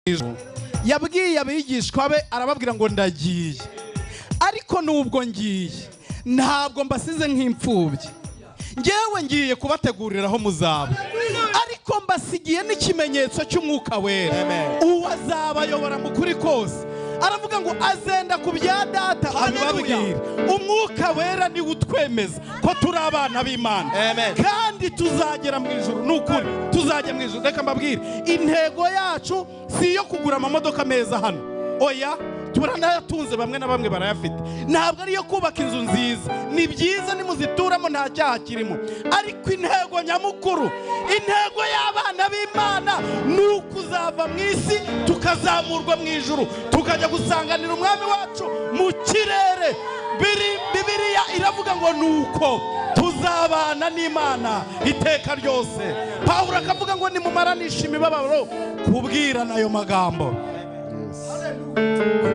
Ijuru, yabwiye abigishwa be, arababwira ngo: "Ndagiye, ariko nubwo ngiye ntabwo mbasize nk'imfubyi. Ngewe ngiye kubategurira aho muzaba, ariko mbasigiye n'ikimenyetso cy'Umwuka Wera." Amen. Uwo azabayobora mu kuri kose. Aravuga ngo azenda ku bya Data abibabwira. Umwuka Wera niwe utwemeza ko turi abana b'Imana. Amen. Kandi tuzagera mu ijuru, ni ukuri tuzajya mu ijuru. Reka mbabwire, intego yacu si iyo kugura amamodoka meza hano, oya, turanayatunze, bamwe na bamwe barayafite. Ntabwo ari iyo kubaka inzu nziza. Ni byiza nimuzituramo, nta cyaha kirimo, ariko intego nyamukuru, intego y'abana b'Imana ni ukuzava mu isi tukazamurwa mu ijuru, tukajya gusanganira Umwami wacu mu kirere. Bibiliya iravuga ngo nuko tuzabana n'Imana iteka ryose. Pawulo akavuga ngo nimumaranisha imibabaro kubwirana ayo magambo.